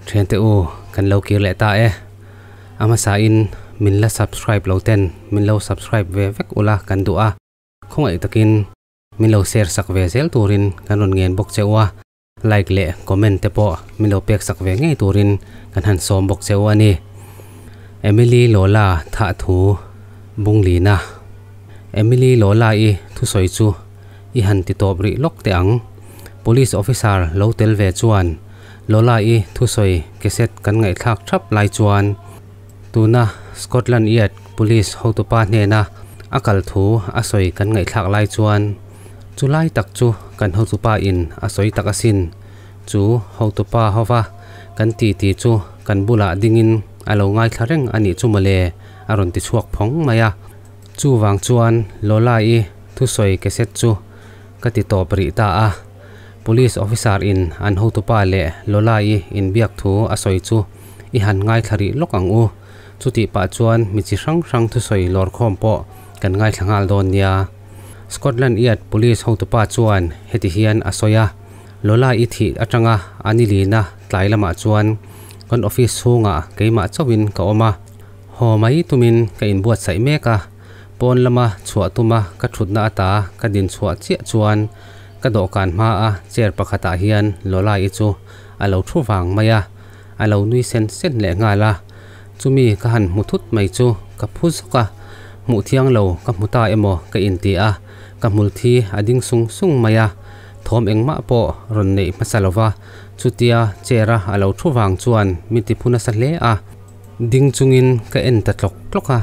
Thiante u kan lo kir leh ta e. A hmasa in min la subscribe lo ten min lo subscribe ve vek ula kan duh a, khawngaih takin min lo share sak ve zel turin kan rawn ngen bawk che u a, like leh comment te pawh min lo pek sak ve ngei turin kan han sawm bawk che u a ni. Emily Lola thah thu Bunglina Emily Lola i thusawi chu i han ti tawp rih lawk teh ang. Police officer lo tel ve chuan Lola-i thusawi cassette kan ngaihthlak thap lai chuan tuna Scotland Yard Police hotupa hnena a kal thu a sawi kan ngaihthlak lai chuan chu lai tak chu kan hotupa in a sawi tak asin. Chu hotupa hova kan titi chu kan bulah dingin a lo ngaithla reng a nih chu mawle a rawn ti chhuak phawng mai a. Chuvang chuan Lola-i thusawi cassette chu ka ti tawp rih ta a. Police officer in an hotupa leh Lola-i inbiak thu a sawi chu i han ngaithla rih lawk ang u. Chutih pah chuan mi chi hrang hrang thusawi lawrkhawm pawh kan ngaithla nghal dawn nia. Scotland Yard Police hotupa chuan heti hian a sawi a, Lola-i thih atanga a ni lina tlai lamah chuan kan office chhungah keimah chauhin ka awm a. Haw mai tumin ka inbuatsaih mek a, pawn lama chhuah tuma ka thutna ata ka din chhuah chiah chuan ka dawhkan hmaa chair pakhatah hian Lola-i chu a lo thu vang mai a, a lo nui sen sen leh nghal a. Chumi ka han hmu thut mai chu ka phu zawk a, hmuh thiang lo ka hmu ta emaw ka inti a, ka hmul thi a ding sung sung mai a, thawm engmah pawh rawn neih hmasa lova chutia chair-a a lo thu vang chuan min ti phu nasa hle a. Ding chungin ka en ta tlawk tlawk a,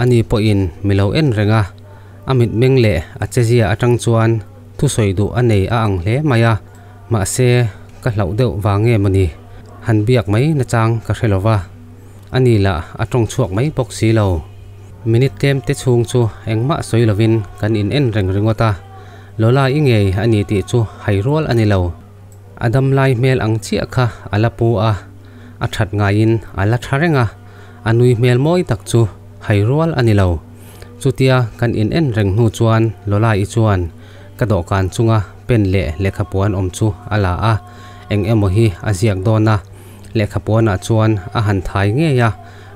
ani pawhin mi lo en reng a, a mitmeng leh a chezia atang chuan thusawi duh a nei a ang hle mai a, mahse ka hlauh deuh vang nge mawni han biak mai nachang ka hre lo va, ani lah a tawng chhuak mai bawk si lo. Minute tlem te chhung chu engmah sawi lovin kan in en reng ringawt a, Lola i ngei a ni tih chu hai rual a ni lo. A dam lai hmel ang chiah kha a la pu a, a that ngaiin a la tha reng a, a nui hmel mawi tak chu hai rual a ni lo. Chutia kan in en reng hnu chuan Lola-i chuan ka dawhkan chunga pen leh lehkhapuan awm chu a la a, eng emaw hi a ziak dawn a, lehkhapuanah chuan a han thai ngei a,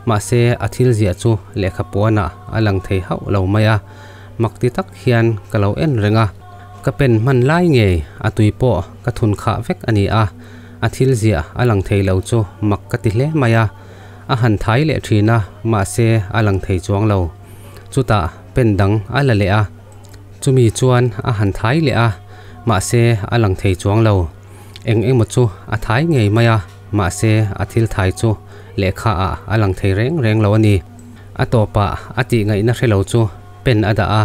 mahse a thil ziah chu lehkhapuanah a lang thei hauh lo mai a, mak ti tak hian ka lo en reng a. Ka pen hman lai ngei a tui pawh ka thun khah vek a ni a, a thil ziah a lang thei lo chu mak ka ti hle mai a, a han thai leh thin a, mahse a lang thei chuang lo. Chutah pen dang a la leh a, chumi chuan a han thai leh a, mahse a lang thei chuang lo. Eng emaw chu a thai ngei mai a, mahse a thil thai chu lehkha ah a lang thei reng reng lo a ni. A tawpah a tih ngaihna hre lo chu pen a dah a,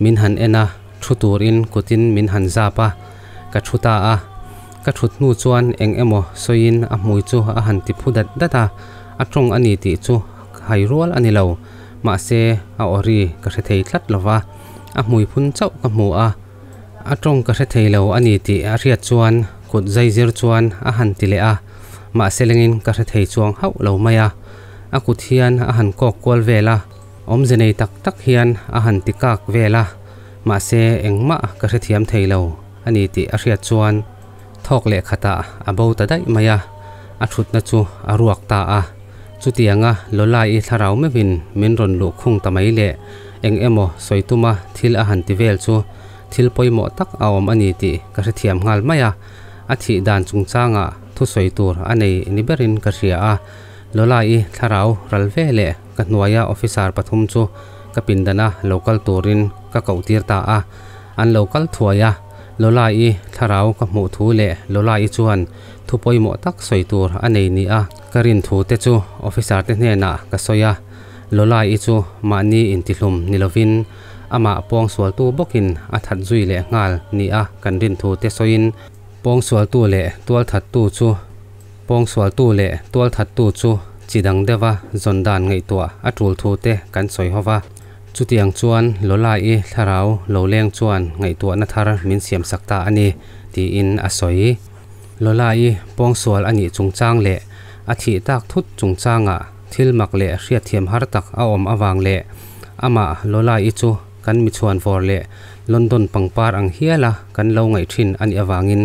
min han en a. Thu turin kutin min han zap a, ka thu ta a. Ka thut hnu chuan eng emaw sawiin a hmui chu a han ti phu dat dat a, a tawng a ni tih chu hai rual a ni lo. Mahse, a aw ri ka hre thei tlat lo va, a hmui phun chauh ka hmu a. A tawng ka hre thei lo a ni tih a hriat chuan kut zai zir chuan a han ti leh a, mahse lengin ka hre thei chuang hauh lo mai a. A kut hian a han kawk kual vel a. Awmze nei tak tak hian a han ti kak vel a, mahse engmah ka hrethiam thei lo a ni tih a hriat chuan thawk leh khatah a bo ta daih mai a, a thutna chu a ruak ta a. Chutianga Lola-i thlarau meuhin min rawn luh khung ta mai leh eng emaw sawi tuma thil a han ti vel chu thil pawimawh tak a awm a ni tih ka hrethiam nghal mai a, a thih dan chungchangah thusawi tur a nei ni berin ka hria a. Lola-i thlarau ral ve leh ka hnuaia officer pathum chu ka pindana lo kal turin ka koh tir ta a, an lo kal thuai a, Lola-i thlarau ka hmuh thu leh Lola-i chuan thu pawimawh tak sawi tur a nei ni a ka rin thu te chu officer te hnenah ka sawi a, Lola-i chu mahni intihlum ni lovin amah pawngsualtu bawkin a that zui leh nghal ni a kan rin thu te sawiin pawngsualtu leh tualthattu chu Pawngsualtu leh tualthattu chu chi dang deuha zawn dan ngaihtuah a tul thu te kan sawi ho va. Chutiang chuan Lola-i thlarau lo leng chuan ngaihtuahna thar min siamsak ta a ni, tiin a sawi. Lola-i pawngsual a nih chungchang leh a thih tak thut chungchangah thil mak leh hriatthiam har tak a awm avang leh amah Lola-i chu kan michhuanvawr leh London pangpar ang hiala kan lo ngaih thin a nih avangin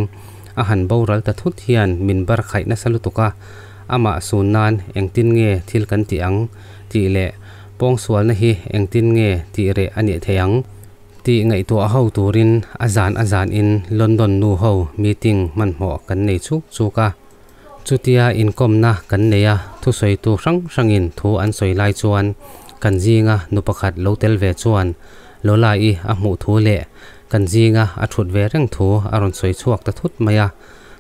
a han boral ta thut hian min bar khaih nasa lutuk a, Amah sûn nân engtin nge thil kan tih ang tih leh pawngsualna hi engtin nge tih reh a nih theih ang tih ngaihtuah ho turin a zan a zanin London nu ho meeting hmanhmawh kan nei chuk chuk a. Chutia inkawmna kan nei a, thusawitu hrang hrangin thu an sawi lai chuan kan zinga nu pakhat lo tel ve chuan Lola-i a hmuh thu leh kan zinga a thut ve reng thu a rawn sawi chhuak ta thut mai a.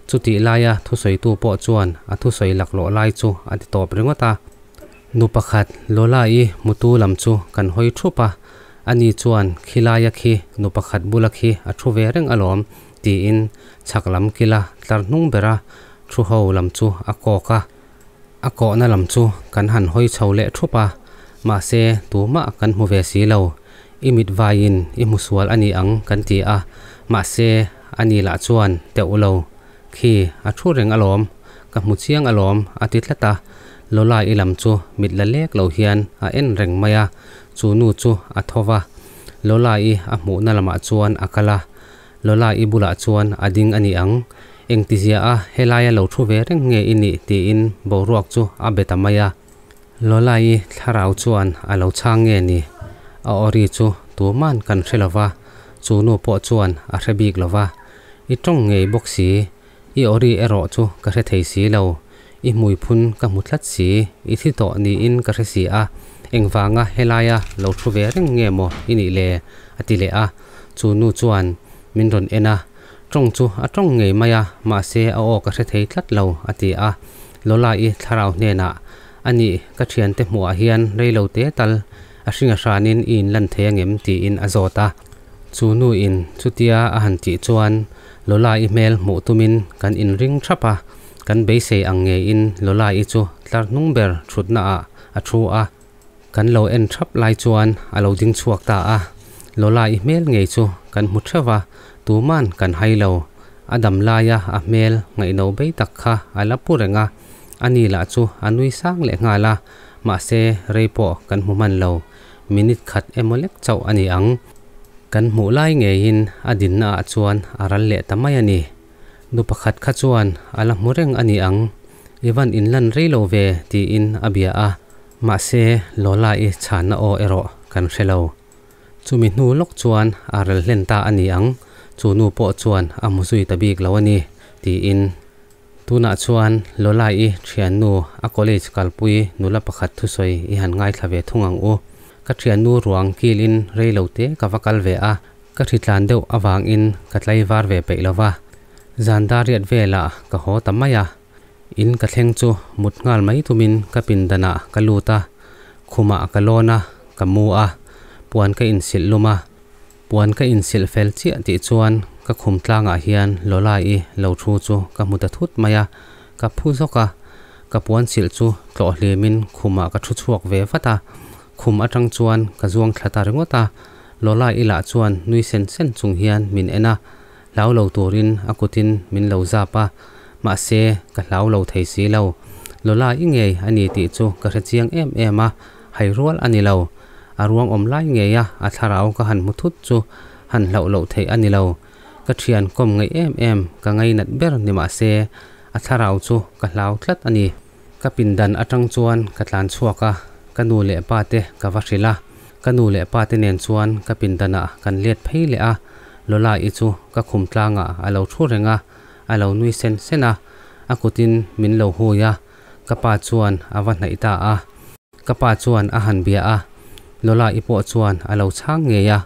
Chutih laia thusawitu pawh chuan a thusawi laklawh lai chu a ti tawp ringawt a. Nu pakhat Lola-i hmutu lam chu kan hawi thup a, ani chuan khilaia khi nu pakhat bula khi a thu ve reng alawm tiin chhak lam kila tlar hnung bera thu ho lam chu a kawk a. A kawhna lam chu kan han hawi chho leh thup a, mahse tumah kan hmu ve si lo. I mit vaiin i hmu sual a ni ang kan ti a, mahse ani lah chuan teuh lo khi a thu reng alawm, ka hmu chiang alawm a ti tlat a. Lola i lam chu mit la lek lo hian a en reng mai a, chu nu chu a tho va, Lola i a hmuhna lamah chuan a kal a. Lola i bulah chuan a ding a ni ang, engtizia a helaia lo thu ve reng nge i nih tiin boruak chu a be ta mai a. Lola i thlarau chuan a lo chhang nge ni? A aw ri chu tuman kan hre lo va, chu nu pawh chuan a hre bik lo va. I tawng ngei bawk si, i aw ri erawh chu ka hre thei si lo. I hmui phun ka hmu tlat si, i thi tawh niin ka hre si a, engvanga helaia lo thu ve reng nge maw i nih le? a ti leh a. Chu nu chuan min rawn en a, Tawng chu a tawng ngei mai a, mahse a aw ka hre thei tlat lo, a ti a. Lola-i thlarau hnenah, A nih, ka thiante hmuhah hian rei lo te tal a hringa hranin i inlan thei angem? tiin a zawt a. Chu nuin chutia a han tih chuan Lola-i hmel hmuh tumin kan inring thap a, kan beisei ang ngeiin Lola-i chu tlar hnung ber thutnaah a thu a. Kan lo en thap lai chuan a lo ding chhuak ta a, Lola i hmel ngei chu kan hmu theuh a, tuman kan hai lo. A dam laia a hmel ngaihno bei tak kha a la pu reng a, ani lah chu a nui sang leh nghal a, mahse rei pawh kan hmu hman lo, minute khat emaw lek chauh a ni ang. Kan hmuh lai ngeiin a dinna ah chuan a ral leh ta mai a ni. Nu pakhat kha chuan a la hmu reng a ni ang, I van inlan rei lo ve tiin a bia a. Mahse, Lola-i chhanna aw erawh kan hre lo. Chumi hnu lawk chuan a rel hlen ta a ni ang, chu nu pawh chuan a hmu zui ta bik lo a ni, tiin. Tunah chuan Lola-i thiannu a college kalpui nula pakhat thusawi i han ngaithla ve thung ang u. Ka thiannu ruang kilin rei lo te ka va kal ve a, ka hritlan deuh avangin ka tlaivar ve peih lo va. Zan dar riat velah ka haw ta mai a. In ka thleng chu mut nghal mai tumin ka pindanah ka lut a, khumah ka lawn a, ka mu a, puan ka insilh lum a. Puan ka insilh fel chiah tih chuan ka khum tlangah hian Lola-i lo thu chu ka hmu ta thut mai a, ka phu zawk a. Ka puan silh chu tlawh hlimin khumah ka thu chhuak ve vat a, khum atang chuan ka zuang thla ta ringawt a. Lola-i lah chuan nui sen sen chung hian min en a, Hlau lo turin a kutin min lo zap a, mahse ka hlau lo thei si lo. Lola i ngei a ni tih chu ka hre chiang em em a, hai rual a ni lo. A ruang awm lai ngei a a thlarau ka han hmu thut chu han hlauh loh theih a ni lo. Ka thian kawm ngaih em em ka ngainat ber ni mahse a thlarau chu ka hlau tlat a ni. Ka pindan atang chuan ka tlan chhuak a, ka nu leh pa te ka va hrilh a. Ka nu leh pa te nen chuan ka pindanah kan let phei leh a, Lola-i chu ka khum tlangah a lo thu reng a, a lo nui sen sen a, a kutin min lo hui a, ka pa chuan a va hnaih ta a. Ka pa chuan a han bia a, Lola-i pawh chuan a lo chhang ngei a,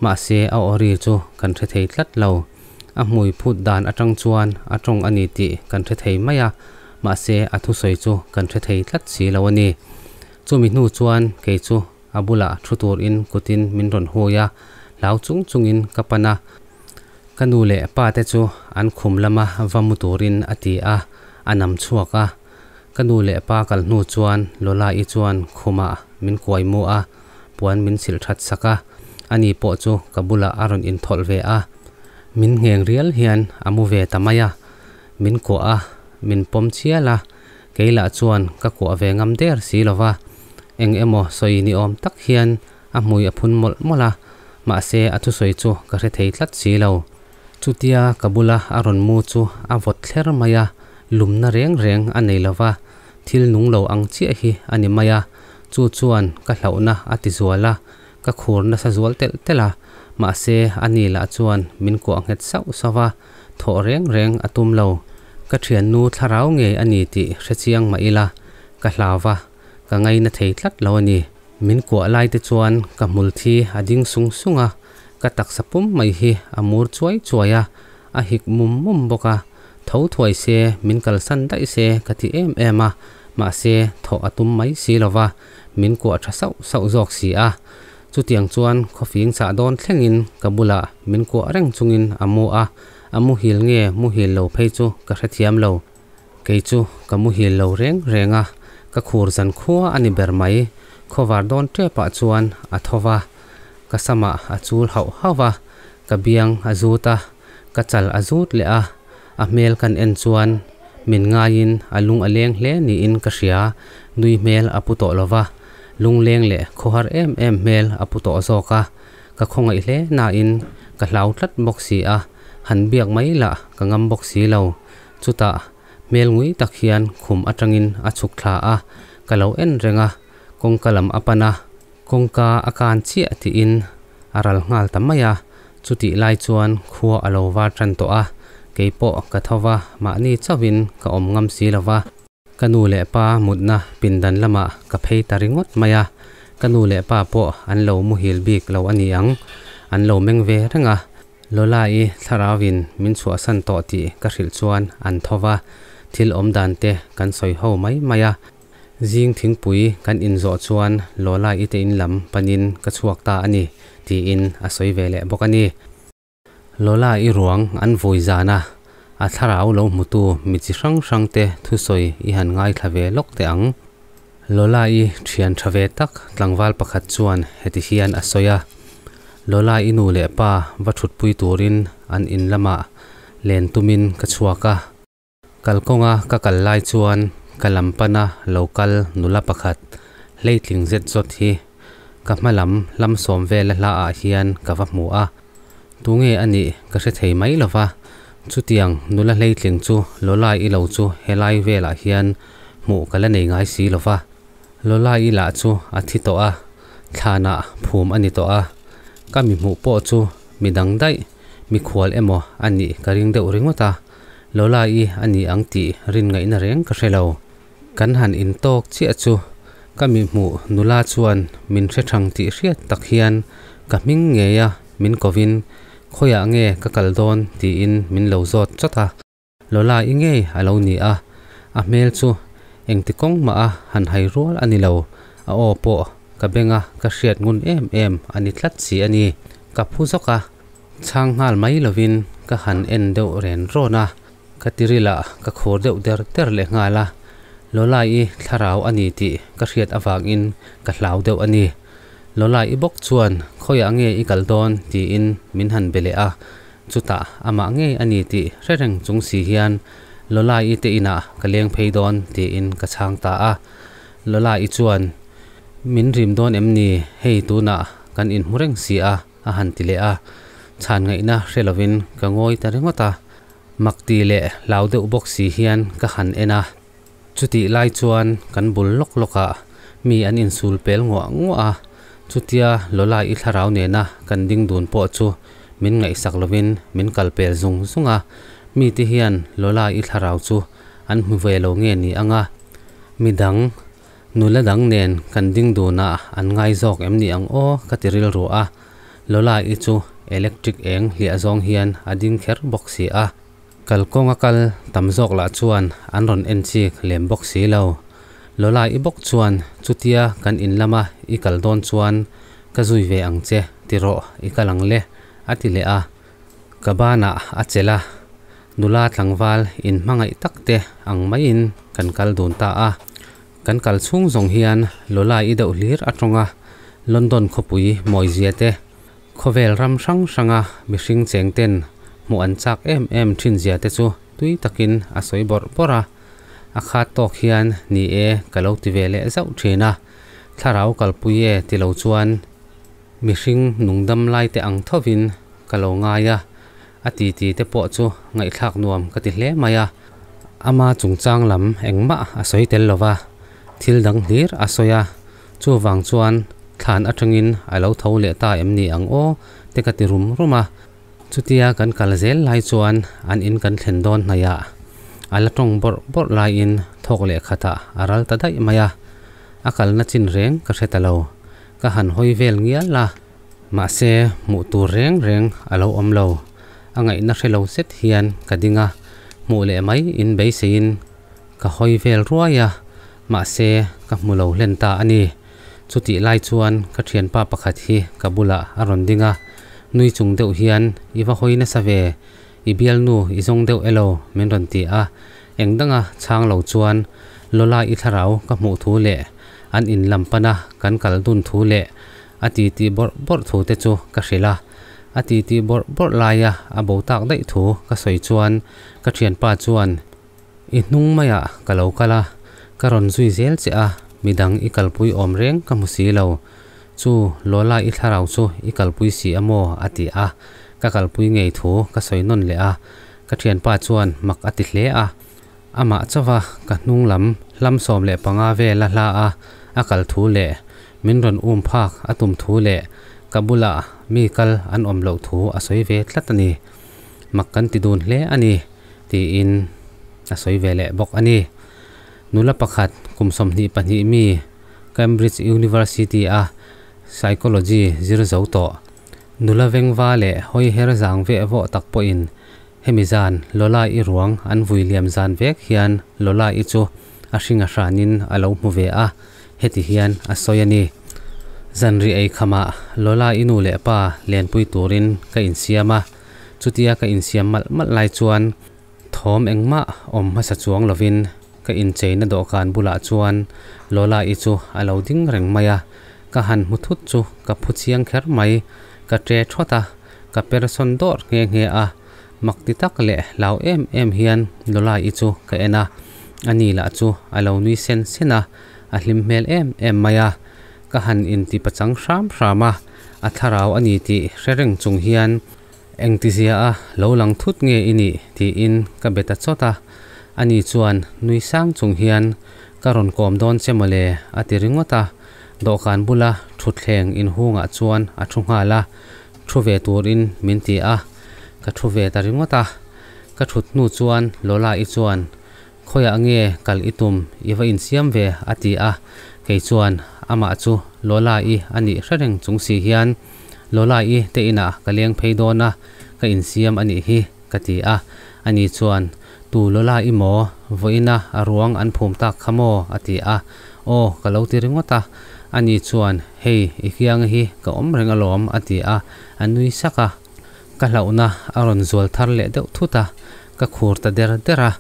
mahse a aw ri chu kan hre thei tlat lo. A hmui phut dan atang chuan a tawng a ni tih kan hre thei mai a, mahse a thusawi chu kan hre thei tlat si lo a ni. Chumi hnu chuan kei chu a bulah thu turin kutin min rawn hui a, hlau chung chungin ka pan a. Ka nu leh pa te chu an khum lama va mu turin a ti a, a nam chhuak a. Ka nu leh pa kal hnu chuan Lola-i chuan khumah min kuai mu a, puan min silh that sak a, ani pawh chu ka bulah a rawn inthawlh ve a. Min ngheng rial hian a mu ve ta mai a, min kuah a, min pawm chial a, kei lah chuan ka kuah ve ngam der si lo va, eng emaw sawi ni awm tak hian a hmui a phun mawlh mawlh a, mahse a thusawi chu ka hre thei tlat si lo. Chutia ka bula a rawn mu chu a vawt thler mai a, lumna reng reng a nei lo va. Thil nung lo ang chiah hi a ni mai a, chu chuan ka hlauhna a ti zual a, ka khur nasa zual telh telh a, mahse ani lah chuan min kuah nghet sauh sauh va, thawh reng reng a tum lo. Ka thiannu thlarau ngei a ni tih hre chiang mah ila, ka hlau va, ka ngaina thei tlat lo a ni. Min kuah lai te chuan ka hmul thi a ding sung sung a, ka taksa pum mai hi a mur chuai chuai a, a hik mum mum bawk a, tho thuai se min kalsan daih se ka ti em em a, mahse thawh a tum mai si lo va, min kuah tha sauh sauh zawk si a. Chutiang chuan khawfing chah dawn thlengin ka bulah min kuah reng chungin a mu a, a muhil nge muhil lo phei chu ka hrethiam lo. Kei chu ka muhil lo reng reng a, ka khur zan khua a ni ber mai. Khawvar dawn tepah chuan a tho va, ka samah a chul hauh hauh va, ka biang a zut a, ka chal a zut leh a, a hmel kan en chuan min ngaiin a lung a leng hle niin ka hria, nui hmel a pu tawh lo va, lungleng leh khawhar em em hmel a pu tawh zawk a, ka khawngaih hle nain ka hlau tlat bawk si a, han biak mai lah ka ngam bawk si lo, chutah hmel ngui tak hian khum atangin a chhuk thla a, ka lo en reng a, kawngka lam a pan a, kawngka a kan chiah tiin a ral nghal ta mai a, chutih lai chuan khua a lo var tan tawh a, keipawh ka tho va, mahni chauhin ka awm ngam si lo va, ka nu leh pa mutna pindan lamah ka phei ta ringawt mai a, ka nu leh pa pawh an lo muhil bik lo a ni ang, an lo meng ve reng a, Lola-i thlarauin min chhuahsan tawh tih ka hrilh chuan an tho va, thil awm dan te kan sawi ho mai mai a. Zing thingpui kan inzawh chuan Lola-i te in lam panin ka chhuak ta a ni, tiin a sawi ve leh bawk a ni. Lola-i ruang an vui zan a, a thlarau lo hmutu mi chi hrang hrang te thusawi i han ngaithla ve lawk teh ang. Lola-i thian tha ve tak tlangval pakhat chuan heti hian a sawi a, Lola-i nu leh pa va thutpui turin an in lamah len tumin ka chhuak a. Kalkawnga ka kal lai chuan ka lam pana lo kal nula pakhat hleitling zet zawt hi ka hma lam hlam sawm vela hla ah hian ka va hmu a. Tunge a nih ka hre thei mai lo va, chutiang nula hleitling chu Lola-i lo chu helai velah hian hmuh ka la nei ngai si lo va. Lola-i lah chu a thi tawh a, thlanah phum a ni tawh a. Ka mi hmuh pawh chu mi dang daih, mikhual emaw a nih ka ring deuh ringawt a, Lola-i a ni ang tih rin ngaihna reng ka hre lo. Kan han intawk chiah chu ka mi hmuh nula chuan min hre thang tih hriat tak hian ka hming ngei a min kovin khawiah nge ka kal dawn tiin min lo zawt chawt a. Lola i ngei a lo ni a, a hmel chu engti kawng mah a han hai rual a ni lo, a aw pawh ka benga ka hriat ngun em em a ni tlat si a ni. Ka phu zawk a, chhang nghal mai lovin ka han en deuh ren rawn a, ka tiril ah ka khur deuh der der leh nghal a, Lola i thlarau a ni tih ka hriat avangin ka hlau deuh a ni. Lola i bawk chuan khawiah nge i kal dawn tiin min han be leh a, Chutah amah ngei a ni tih hre reng chung si hian Lola-i te inah ka leng phei dawn tiin ka chhang ta a. Lola-i chuan, Min rim dawn em ni, hei tunah kan inhmu reng si a, a han ti leh a. Chhan ngaihna hre lovin ka ngawi ta ringawt a. Mak ti leh hlau deuh bawk si hian ka han en a. Chutih lai chuan kan bul lawk lawkah mi an insul pel nguah nguah a, chutia Lola i thlarau nena kan ding dun pawh chu min ngaihsak lovin min kal pel zung zung a, mite hian Lola i thlarau chu an hmu ve lo nge ni ang a, midang nula dang nen kan ding dunah an ngai zawk em ni ang aw ka ti rilru a, Lola i chu electric eng hliah zawng hian a ding kher bawk si a. Kalkawng a kal tam zawk lah chuan an rawn en chik lem bawk si lo. Lola i bawk chuan chutia kan in lama i kal dawn chuan ka zui ve ang che ti rawh i kal ang le a ti leh a. Ka banah a chelh a, nula tlangval in hmangaih tak te ang maiin kan kal dun ta a. Kan kal chhung zawng hian Lola i deuh hlir a tawng a, London khawpui mawizia te Khawvel ram hrang hranga mihring cheng ten hmuh an chak em em thin zia te chu tui takin a sawi bawrh bawrh a, a khat tawk hian ni e ka lo ti ve leh zauh thin a, thlarau kalpui e ti lo chuan mihring nungdam lai te ang thovin ka lo ngai a, a titi te pawh chu ngaihthlak nuam ka ti hle mai a. Ama chungchang lam engmah a sawi tel lova, thil dang hlir a sawi a, chuvang chuan thlan atangin a lo tho leh ta em ni ang aw te ka ti rum rum a. Chutia kan kal zel lai chuan an in kan thlen dawn hnaih ah a la tawng bawrh bawrh laiin thawk leh khatah a ral ta daih mai a, a kalna chin reng ka hre ta lo, ka han hawi vel ngial a, mahse hmuh tur reng reng a lo awm lo, a ngaihna hre lo zet hian ka ding a, hmuh leh mai in beiseiin ka hawi vel ruai a, mahse ka hmu lo hlen ta a ni. Chutih lai chuan ka thianpa pakhat hi ka bulah a rawn ding a, nui chung deuh hian i va hawi nasa ve, i bialnu i zawng deuh elo min rawn ti a, eng danga chhang lo chuan Lola i thlarau ka hmuh thu leh an in lam pana kan kal dun thu leh a titi bawrh bawrh thu te chu ka hrilh a, a titi bawrh bawrh laia a bo tak daih thu ka sawi chuan ka thianpa chuan I hnung maiah ka lo kal a, ka rawn zui zel che a, midang i kalpui awm reng ka hmu si lo. Chu Lola i thlarau chu i kalpui si a maw? a ti a, ka kalpui ngei thu ka sawi nawn leh a, ka thianpa chuan mak a ti hle a. Amah chauha ka hnung lam hlam 15 vela hla a a kal thu leh min rawn um phak a tum thu leh ka bulah mi kal an awm loh thu a sawi ve tlat a ni. Mak kan ti dun hle a ni. Tiin a sawi ve leh bawk a ni. Nula pakhat kum 22 mi Cambridge University a Psychology zir zo tawh nula vengva leh hawi her zang veh vawh tak pawhin hemi zan Lola-i ruang an vui liam zan vek hian Lola-i chu a hring a hranin a lo hmu ve a, heti hian a sawi a ni. Zanri ei khamah Lola-i nu leh pa lenpui turin ka insiam a. Chutia ka insiam malh malh lai chuan thawm engmah awm hmasa chuang lovin ka incheina dawhkan bulah chuan Lola-i chu a lo ding reng mai a, ka han hmu thut chu ka phu chiang kher mai, ka ṭe ṭhawt a, ka per sawn dawrh nghe nghe a, mak ti tak leh hlau em em hian Lola-i chu ka en a, ani lah chu a lo nui sen sen a, a hlim hmel em em mai a, ka han inti pachang hram hram a, a thlarau a ni tih hre reng chung hian Engtizia a lo lang thut nge i nih? tiin ka be ta chawt a, ani chuan nui sang chung hian Ka rawn kawm dawn che mawle a ti ringawt a, dawhkan bula thutthleng inhungah chuan a thu nghal a, thu ve turin min ti a, ka thu ve ta ringawt a, ka thut hnu chuan Lola-i chuan Khawiah nge kal i tum i va insiam ve? a ti a, kei chuan amah chu Lola-i a nih hre reng chung si hian Lola-i te inah ka leng phei dawn a, ka insiam a nih hi ka ti a, ani chuan Tu Lola-i maw? Vawiina a ruang an phum tak kha maw? a ti a, Aw ka lo ti ringawt a, ani chuan Hei i kianga hi ka awm reng alawm a ti a, a nui sak a. Ka hlauhna a rawn zual thar leh deuh thut a, ka khur ta der der a,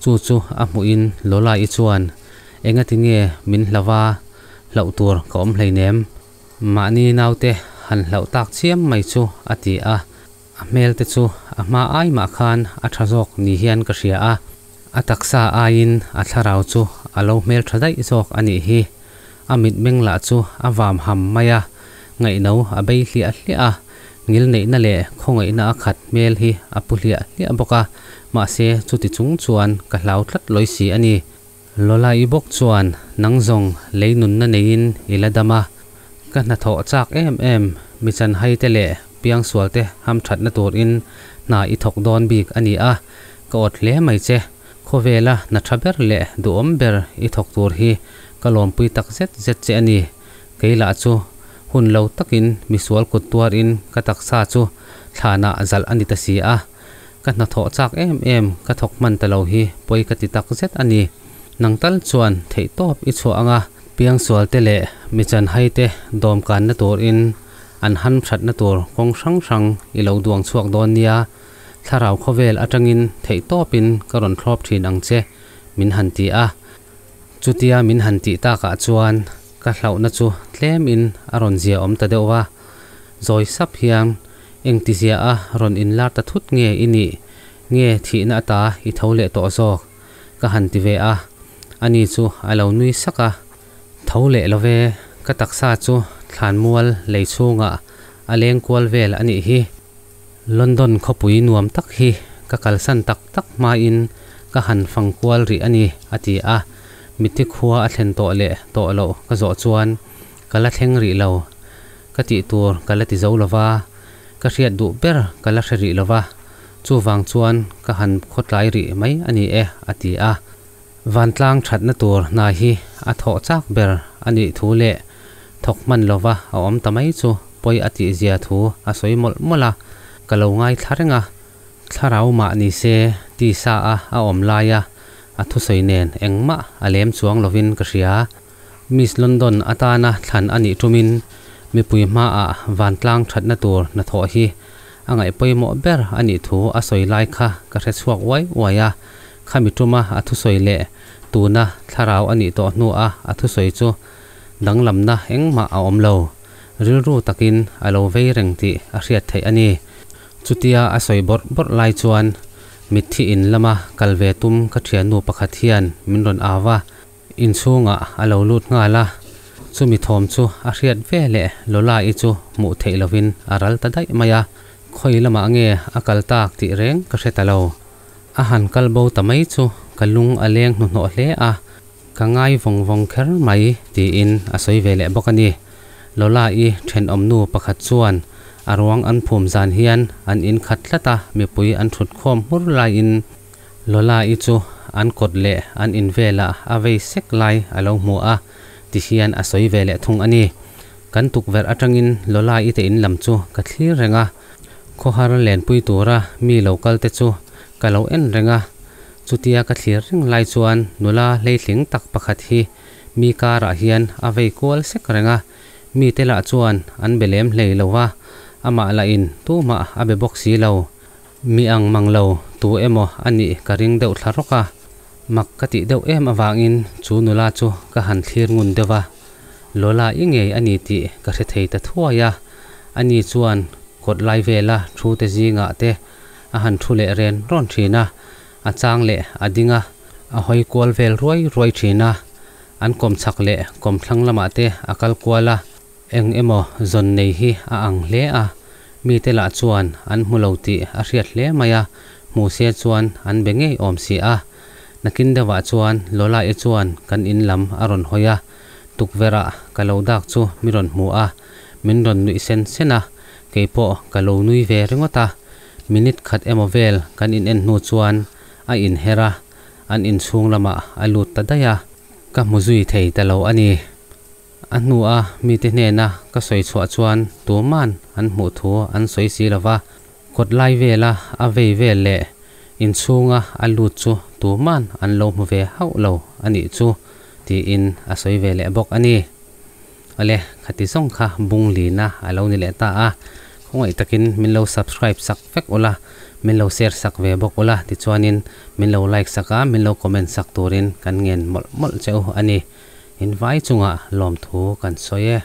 chu chu a hmuhin Lola-i chuan, Engati nge min hlauh a, hlauh tur ka awm hleinem, mahni naute han hlauh tak chiam mai chu a ti a, a hmel te chu a hma ai mah khan a tha zawk ni hian ka hria a, a taksa aiin a thlarau chu a lo hmel tha daih zawk a nih hi, a mitmeng lah chu a vam ham mai a, ngaihno a bei hliah hliah a, ngilneihna leh khawngaihna a khat hmel hi a pu hliah hliah bawk a, mahse chuti chung chuan ka hlau tlat lawi si a ni. Lola-i bawk chuan nang zawng lei nunna neiin i la dam a, ka hnathawh chak em em, mi chanhai te leh piangsual te hamthatna turin hna i thawk dawn bik a ni a, ka awt hle mai che. Khawvela hna tha ber leh duhawm ber i thawk tur hi ka lawmpui tak zet zet che a ni. Kei lah chu hun lo takin misual kut tuarin ka taksa chu thlanah zalh a ni ta si a. Ka hnathawh chak em em ka thawk hman ta lo hi pawi ka ti tak zet a ni. Nang tal chuan theihtawp i chhuah anga piangsual te leh mi chanhai te dawmkanna turin an han hratna tur kawng hrang hrang i lo duang chhuak dawn nia. Thlarau khawvel atangin theihtawpin ka rawn thlawp thin ang che min han ti a. Chutia min han tih takah chuan ka hlauhna chu tlemin a rawn zia awm ta deuh va. Zawi sap hian engtizia a rawn inlar ta thut nge i nih nge thihna ata i tho leh tawh zawk ka han ti ve a. Ani chu a lo nui sak a. Tho leh lo ve, ka taksa chu thlanmual lei chhungah a leng kual vel a nih hi. London khawpui nuam tak hi ka kalsan tak tak hmain ka han fang kual rih a ni, a ti a. Mitthi khua a thlen tawh leh tawh loh ka zawh chuan, Ka la thleng rih lo. Ka tih tur ka la ti zo lo va, ka hriat duh ber ka la hre rih lo va, chuvang chuan ka han khawtlai rih mai a ni e, a ti a. Vantlang thatna tur hna hi a thawh chak ber a nih thu leh thawk hman lova a awm ta mai chu pawi a tih zia thu a sawi mawlh mawlh a, ka lo ngaithla reng a. Thlarau mah ni se tisa a a awm laia a thusawi nen engmah a lem chuang lovin ka hria. Miss London atana thlan a nih tumin mipui hmaah vantlang thatna tur hnathawh hi a ngaih pawimawh ber a nih thu a sawi lai kha ka hre chhuak uai uai a, khami tuma a thusawi leh tuna thlarau a nih tawh hnua a thusawi chu danglamna engmah a awm lo. Rilru takin a lo vei reng tih a hriat theih a ni. Chutia a sawi bawrh bawrh lai chuan mitthi in lama kal ve tum ka thiannu pakhat hian min rawn au a, inchhungah a lo lut nghal a, chumi thawm chu a hriat ve leh Lola-i chu hmuh theih lovin a ral ta daih mai a, khawi lamah nge a kal tak tih reng ka hre ta lo. A han kal bo ta mai chu ka lung a leng hnuhnawh hle a, ka ngai vawng vawng kher mai tiin a sawi ve leh bawk a ni. Lola-i thenawmnu pakhat chuan a ruang an phum zan hian an in khat tlat a, mipui an thut khawm hmur laiin Lola-i chu an kawt leh an in velah a vei sek lai a lo hmu a ti hian a sawi ve leh thung a ni. Kan tukverh atangin Lola-i te in lam chu ka thlir reng a, khawhar lenpui tura mi lo kal te chu ka lo en reng a. Chutia ka thlir reng lai chuan nula hleitling tak pakhat hi mi karah hian a vei kual sek reng a, mite lah chuan an be lem hlei lo va, amah lahin tumah a be bawk si lo. Mi ang mang lo tu emaw a nih ka ring deuh thla rawk a, mak ka tih deuh em avangin chu nula chu ka han thlir ngun deuh a, Lola i ngei a ni tih ka hre thei ta thuai a, ani chuan kawt lai vela thu te zingah te a han thu leh ren rawn thin a, a chang leh a ding a, a hawi kual vel ruai ruai thin a, an kawm chhak leh kawm thlang lamah te a kal kual a, eng emaw zawn nei hi a ang hle a, mite lah chuan an hmu lo tih a hriat hle mai a, hmu se chuan an be ngei awm si a. Nakin deuhah chuan Lola-i chuan kan in lam a rawn hawi a, tukverh-ah ka lo dak chu mi rawn hmu a, min rawn nuih sen sen a, keipawh ka lo nui ve ringawt a. Minute khat emaw vel kan in en hnu chuan a inher a, an inchhung lamah a lut ta daih a, ka hmu zui thei ta lo a ni. A hnua mite hnena ka sawi chhuah chuan tuman an hmuh thu an sawi si lo va, kawt lai vela a vei vel leh inchhunga a lut chu tuman an lo hmu ve hauh lo a nih chu tiin a sawi ve leh bawk a ni. Awle, khati zawng kha bung lina a lo ni leh ta a, khawngaih takin min lo subscribe sak vek ula, min lo share sak ve bawk ula, tichuanin min lo like sak a, min lo comment sak turin kan ngen mawlh mawlh che u a ni. In vai chungah lawmthu kan sawi e.